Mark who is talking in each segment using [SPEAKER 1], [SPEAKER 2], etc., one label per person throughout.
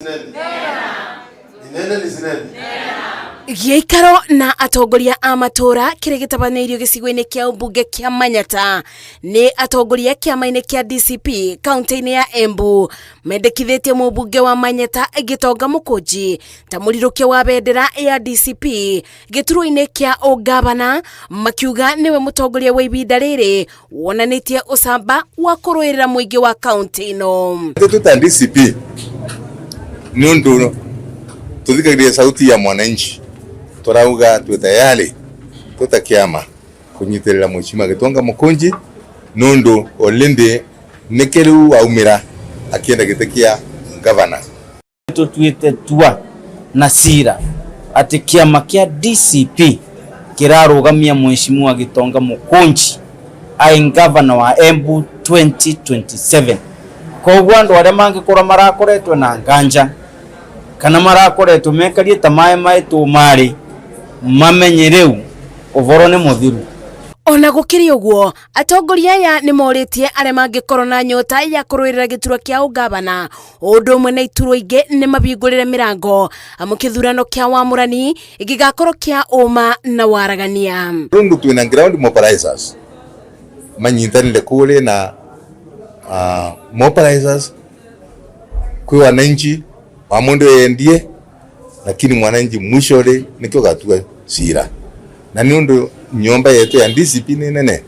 [SPEAKER 1] Ninene nisinene?
[SPEAKER 2] Gĩikaro na atongoria a matũra kĩrĩa gĩtabanĩirio gĩcigo-inĩ kĩa ũmbunge kĩa Manyata nĩ atongoria kĩama-inĩ kĩa DCP kaunti-inĩ ya Embu mendekithĩtie mũmbunge wa Manyata Gĩtonga Mũkũnji ta mũrirũkia wa bendera ya DCP gĩturwa-inĩ kĩa ũngabana, makiuga nĩwe mũtongoria wa ibinda rĩrĩ wonanĩtie ũcamba wa kũrũĩrĩra mũingĩ wa kaunti ĩno.
[SPEAKER 3] Twĩ ta DCP, nĩ ũndũ tũthikagĩrĩria sauti ya mwananchi, tũrauga twĩ tayari twĩ ta kĩama kũnyitĩrĩra Mheshimiwa Gitonga Mũkũnji, nĩ ũndũ already nĩkĩ rĩu aumĩra akĩenda gĩtĩ kĩa gavana.
[SPEAKER 4] Tũtuĩte tua na cira atĩ kĩama kĩa DCP kĩrarũgamia Mheshimiwa Gitonga Mũkũnji ai gavana wa Embu 2027. Koguo andũ arĩa mangĩkorwo marakoretwo na nganja kana marakoretwo mekarie ta maĩ maĩtwo marĩ mamenye rĩu ũboro nĩ mũthiru.
[SPEAKER 2] Ona gũkĩrĩ ũguo, atongoria aya nĩ morĩtie arĩa mangĩkorwo na nyota ya kũrũĩrĩra gĩturwa kĩa ũngabana ũndũ ũmwe na iturwa ingĩ nĩ mabingũrĩre mĩrango, amu kĩthurano kĩa wamũrani gĩgakorwo kĩa ũma na waragania.
[SPEAKER 3] Rundu twina ground mobilizers manyitanire kule na mobilizers kwi wananchi wa mundu endie, lakini mwananchi mwisho ri nikio gatua cira, na ni undu nyomba yetu ya DCP ni nene,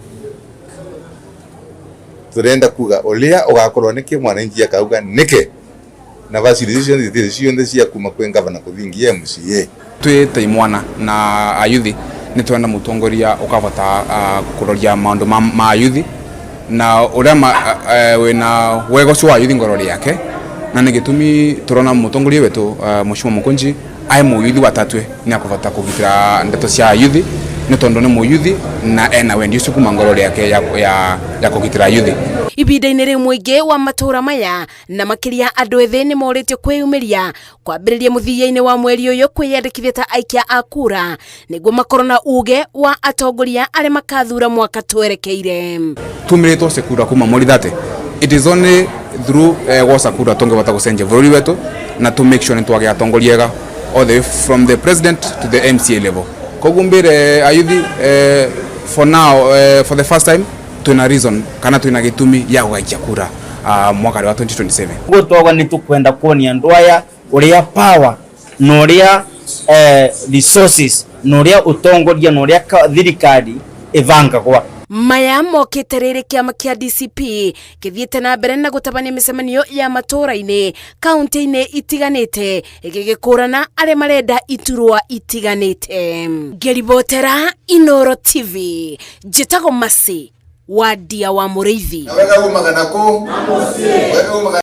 [SPEAKER 3] turenda kuga uria ugakorwo niki mwananchi akauga niki na facilitation ciothe cia kuma kwi gavana kuthingia MCA.
[SPEAKER 5] Twi ta imwana na ayuthi nĩ twenda mũtongoria ũkabota kũroria maũndũ ma ayuthi na ũrĩa wĩna wega ũcio wa ayuthi ngoro yake, na nĩ gĩtũmi tũrona mũtongoria witũ Mheshimiwa Mũkũnji aĩ mũyuthi wa tatwe nĩ akũbota kũgitĩra ndeto cia ayuthi, nĩ tondũ nĩ mũyuthi na ena wendi ũcio kuma ngoro yake ya kũgitĩra ayuthi.
[SPEAKER 2] Ibinda-inĩ rĩu, mũingĩ wa matũra maya na makĩria andũ ethĩ nĩ morĩtio kwĩyumĩria kwambĩrĩria mũthia-inĩ wa mweri ũyũ kwĩyandĩkithia ta aikia a kura nĩguo makorwo na uge wa atongoria arĩa makathura mwaka twerekeire.
[SPEAKER 5] Tumĩrĩtwo ce kura kuma mweri 30. It is only through gwoca kura tũngĩhota gũcenjia bũrũri wetu na to make sure nĩ twagĩa atongoria ega all the way from the president to the MCA level. Koguo mbire ayuthi, for now, for the first time twina reason kana twina gĩtũmi ya gũgaikia kura mwaka wa 2027.
[SPEAKER 4] Ũguo twauga nĩ tũkwenda kuonia andũ aya ũrĩa power na ũrĩa resources na ũrĩa ũtongoria na ũrĩa thirikari ĩbangagwa.
[SPEAKER 2] Maya mokĩte rĩrĩ kĩama kĩa DCP gĩthiĩte na mbere na gũtabania mĩcemanio ya matũra-inĩ kaunti-inĩ itiganĩte, gĩgĩkũrana arĩa marenda iturwa itiganĩte. Ngĩribotera Inoro TV, njĩtagwo Masi wa Ndia wa Mũrĩithi.
[SPEAKER 3] Na wega umaga na kũ? Wega umaga.